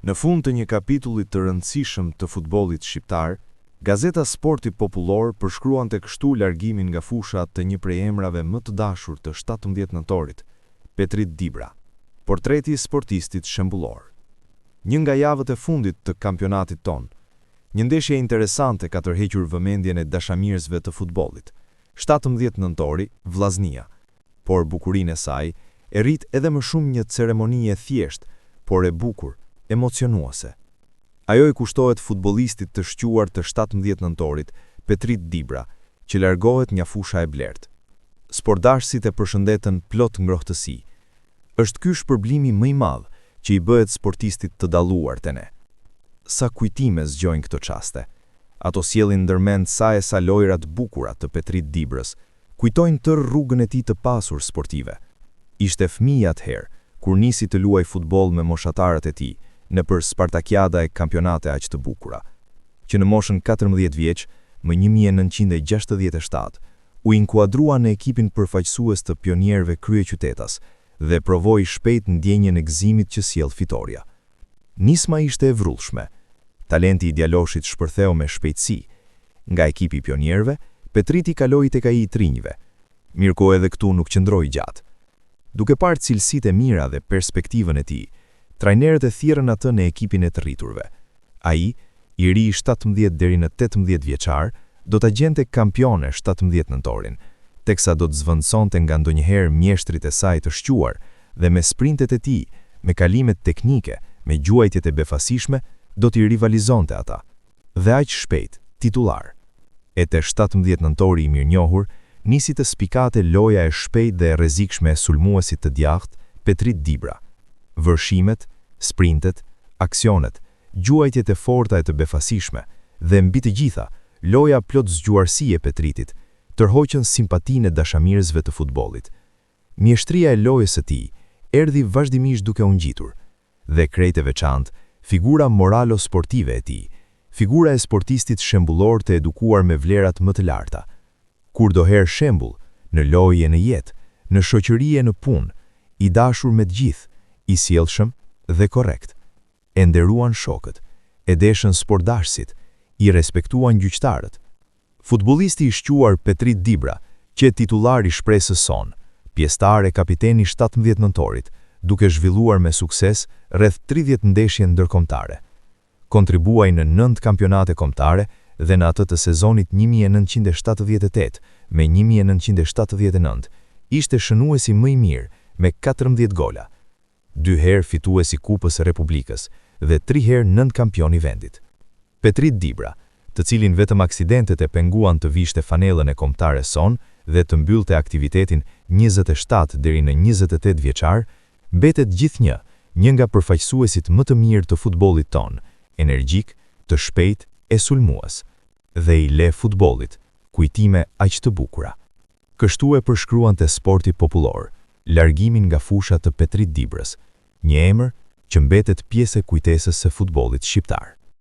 Në fund të një kapitulli të rëndësishëm të futbollit shqiptar, gazeta Sporti Popullor përshkruante kështu largimin nga fusha të një prej emrave më të dashur të 17 nëntorit, Petrit Dibra. Portreti i sportistit shembullor. Një nga javët e fundit të kampionatit tonë, një ndeshje interesante ka tërhequr vëmendjen e dashamirësve të futbollit. 17 nëntori, Vllaznia. Por bukurinë e saj e rrit edhe më shumë një ceremoni e thjeshtë, por e bukur, emocionuese. Ajo i kushtohet futbollistit të shquar të 17 nëntorit, Petrit Dibra, që largohet nga fusha e blertë. Sportdashësit e përshëndetën plot ngrohtësi. Është ky shpërblimi më i madh që i bëhet sportistit të dalluar te ne. Sa kujtime zgjojnë këto çaste. Ato sjellin ndërmend sa e sa lojëra të bukura të Petrit Dibrës, kujtojnë tërë rrugën e tij të pasur sportive. Ishte fëmijë atëherë, kur nisi të luajë futboll me moshatarët e tij, nëpër spartakiada e kampionate aq të bukura. Që në moshën 14 vjeç, më 1967, u inkuadrua në ekipin përfaqësues të pionierëve kryeqytetas dhe provoi shpejt ndjenjën e gëzimit që sjell fitorja. Nisma ishte e vrullshme. Talenti i djaloshit shpërtheu me shpejtësi. Nga ekipi i pionierëve, Petriti kaloi tek ai i të rinjve. Mirëpo edhe këtu nuk qëndroi gjatë. Duke parë cilësitë e mira dhe perspektivën e tij, trajnerët e thirrën atë në ekipin e të rriturve. Ai, i ri 17 deri në 18 vjeçar, do ta gjente kampione 17 nëntorin, teksa do të zvendësonte nga ndonjëherë mjeshtrit e saj të shquar dhe me sprintet e tij, me kalimet teknike, me gjuajtjet e befasishme, do t'i rivalizonte ata. Dhe aq shpejt, titullar. E te 17 nëntori i mirënjohur, nisi të spikate loja e shpejtë dhe e rrezikshme e sulmuesit të djathtë, Petrit Dibra. Vërshimet, sprintet, aksionet, gjuajtjet e forta e të befasishme dhe, mbi të gjitha, loja plot zgjuarsi e Petritit, tërhoqën simpatinë e dashamirësve të futbollit. Mjeshtria e lojës së tij erdhi vazhdimisht duke u ngjitur. Dhe krejt e veçantë, figura moralo-sportive e tij, figura e sportistit shembullor të edukuar me vlerat më të larta. Kurdoherë shembull, në lojë e në jetë, në shoqëri e në punë, i dashur me të gjithë, i sjellshëm dhe korrekt. E nderuan shokët, e deshën sportdashësit, i respektuan gjyqtarët. Futbollisti i shquar Petrit Dibra qe titullar i shpresës sonë, pjesëtar e kapiten i 17 nëntorit, duke zhvilluar me sukses rreth 30 ndeshje ndërkombëtare. Kontribuai në nëntë kampionate kombëtare dhe në atë të sezonit 1978 me 1979 ishte shënuesi më i mirë me 14 gola. Dy herë fitues i Kupës së Republikës dhe tri herë nënkampion i vendit. Petrit Dibra, të cilin vetëm aksidentet e penguan të vishte fanellën e kombëtares sonë dhe të mbyllte aktivitetin 27 deri në 28 vjeçar, mbetet gjithnjë një nga përfaqësuesit më të mirë të futbollit tonë, energjik, të shpejtë e sulmues. Dhe i le futbollit kujtime aq të bukura. Kështu e përshkruante Sporti Popullor largimin nga fusha të Petrit Dibrës, një emër që mbetet pjesë e kujtesës së futbollit shqiptar.